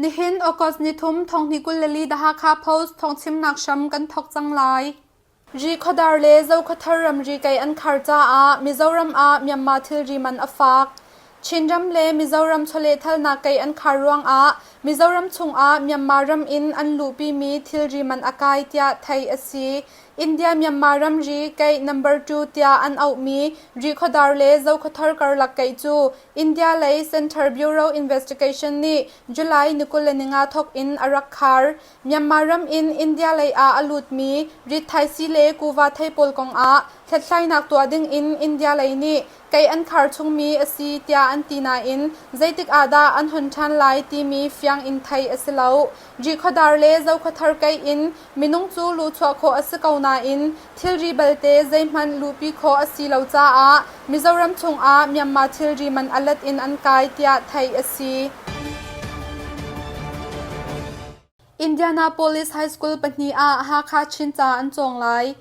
Nihin August nithum thonghnih 24 The Hakha Post thawngchimnak hram kan thawk cang lai. Rikhuadar le Zokhawthar ramri kei an khar caah Mizoram ah Myanmar thilri man a fak. Chinram le Mizoram chawlehthalnak kei an khar ruangah Mizoram chungah Myanmar ram in an luhpimi thilri man a kai tiah theih a si. India-Myanmar ramri keih number 2 tiah an auhmi Rikhuadar le Zokhawthar karlak keih cu India lei Central Bureau Investigation nih July ni 25 thawk in a rak khar. Myanmar ram in India lei ah a lutmi rithaisii le kuva thei pawl kongah hlathlainak tuah ding in India lei nih kei an khar chungmi a si tiah an ti nain zeitik ah dah an hon ṭhan lai timi fiang in theih a si lo. Rihkhawdar le Zokhawthar kei in minung cu luhchuah khawh a si ko nain thilri belte zeihmanh luhpi khawh a si lo caah Mizoram chungah Myanmar thilri man a let in an kai tiah theih a si. Indianapolis High School pahnih ah Hakha Chin ca an cawng lai.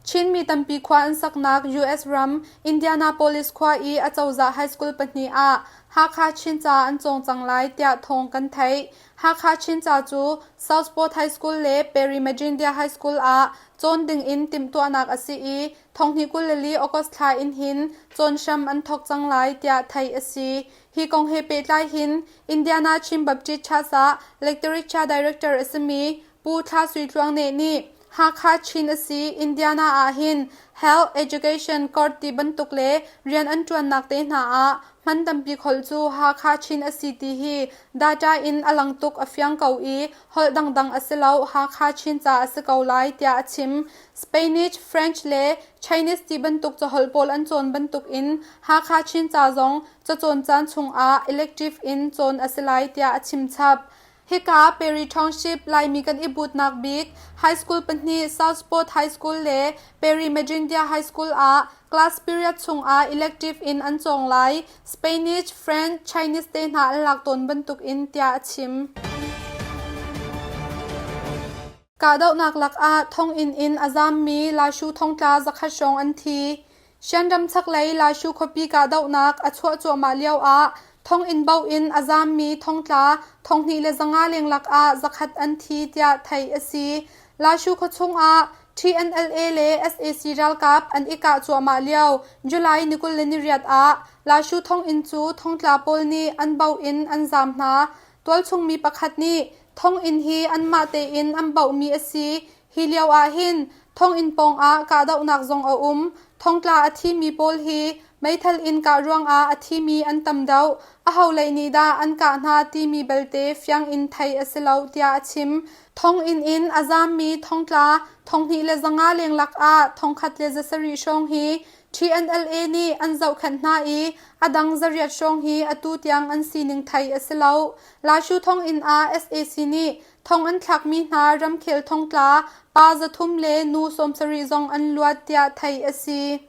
Chinmi tampi khua an saknak US ram Indianapolis khua i acozah high school pahnih ah Hakha Chin ca an cawng cang lai tiah thawng kan theih. Hakha Chin ca cu Southport High School le Perry Magindia High School ah cawn ding in timhtuahnak a si i thonghnih 24 August thla in hin cawn hram an thawk cang lai tiah theih a si. Hi kong he pehtlai hin Indiana Chin Baptist Church ah Literature Director a simi Pu Thla Sui Tluang Neh nih Hakha Chin a si Indiana ah hin Health, Education, Court ti bantuk le rian an ṭuannak te hna ah hman tampi holh cu Hakha Chin a si ti hi data in a lang tuk a fiang ko i holh dangdang a si lo Hakha Chin ca a si ko lai tiah a chim. Spanish, French le Chinese ti bantuk caholh pawl an cawn bantuk in Hakha Chin ca zong cacawn caan chungah elective in cawn a si lai tiah a chim chap. Hika Perry Township Laimi kan i butnak bik high school pahnih Southport High School le Perry Magindia High School ah class period chungah elective in an cawng lai. Spanish, French, Chinese te hna an lak tawn bantuk in tiah a chim. Kahdohnak lakah thonginn in a zaammi Lashu thongtla zakhat hrawng an thi. Shan chaklei Lashu khuapi kahdohnak a chuah cuahmah lioah thonginn boh in a zaammi thongtla 2500 leng lakah zakhat an thi tiah theih a si. Lashu khuachung ah TNLA le sac ralkap an i kah cuahmah lio July ni 28 ah Lashu thonginn cu thongtla pawl nih an boh in an zaam hna. Tualchung mi pakhat nih thonginn hi anmah tein an bohmi a si. Hi lio ah hin thonginn pawngah kahdohnak zong a um. Thongtla a thimi pawl hi meithal in kah ruangah a thimi an tam deuh. Aho lei nih dah an kah hna timi belte fiang in theih a si lo tiah a chim. Thonginn in a zaammi thongtla 2500 leng lakah 1700 hrawng hi TNLA nih an zohkhenh hna i a dang zariat hrawng hi atu tiang an sining theih a si lo. Lashu thonginn ah sac nih thong an thlakmi hna ramkhel thongtla pa 300 le nu 70 zong an luat tiah theih a si.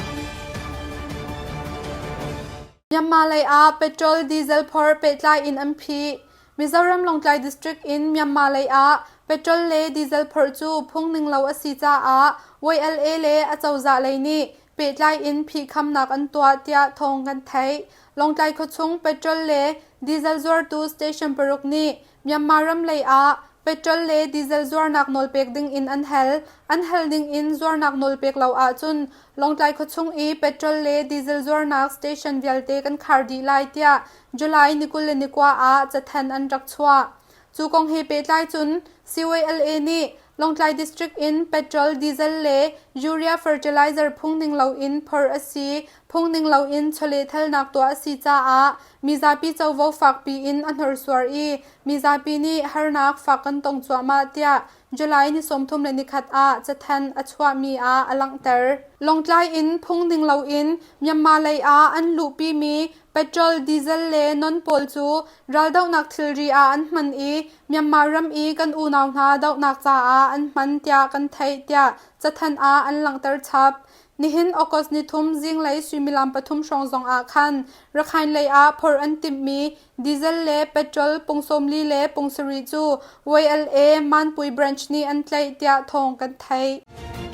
Myanmar lei ah petrol diesel phor pehtlai in an phih. Mizoram Lawngtlai District in Myanmar lei ah petrol le diesel phorh cu phung ning lo a si caah YLA le acozah lei nih pehtlai in phihkhamnak an tuah tiah thawng kan theih. Lawngtlai khuachung petrol le diesel zuartu station paruk nih Myanmar ram lei ah petrol le diesel zuarnak nawl pek ding in an hal. An hal ning in zuarnak nawl pek lo ahcun Lawngtlai khuachung i petrol le diesel zuarnak station vialte kan khar dih lai tiah July ni 29 ah cathanh an rak chuah. Cu kong he pehtlai cun CYLA nih Lawngtlai District in petrol, diesel le urea fertilizer phung ning loin phorh a si, phung ning loin chawlehthalnak tuah a si caah mizapi covo fakpi in a hnorsuar i mizapi nih harnak fak kan tong cuahmah tiah July ni 31 ah cathanh a chuahmi ah a langhter. Lawngtlai in phung ning loin Myanmar lei ah an luhpimi Petrol, diesel le non pawl cu raldohnak thilri ah an hman i Myanmar ram i kan unau hna dohnak caah an hman tiah kan theih tiah cathanh ah an langhter chap. Nihin August nithum zinglei suimilam pathum hrawng zong ah khan Rakhine lei ah phorh an timhmi diesel le petrol pung 40 le pung sarih cu YLA Manpui branch nih an tlaih tiah thawng kan theih.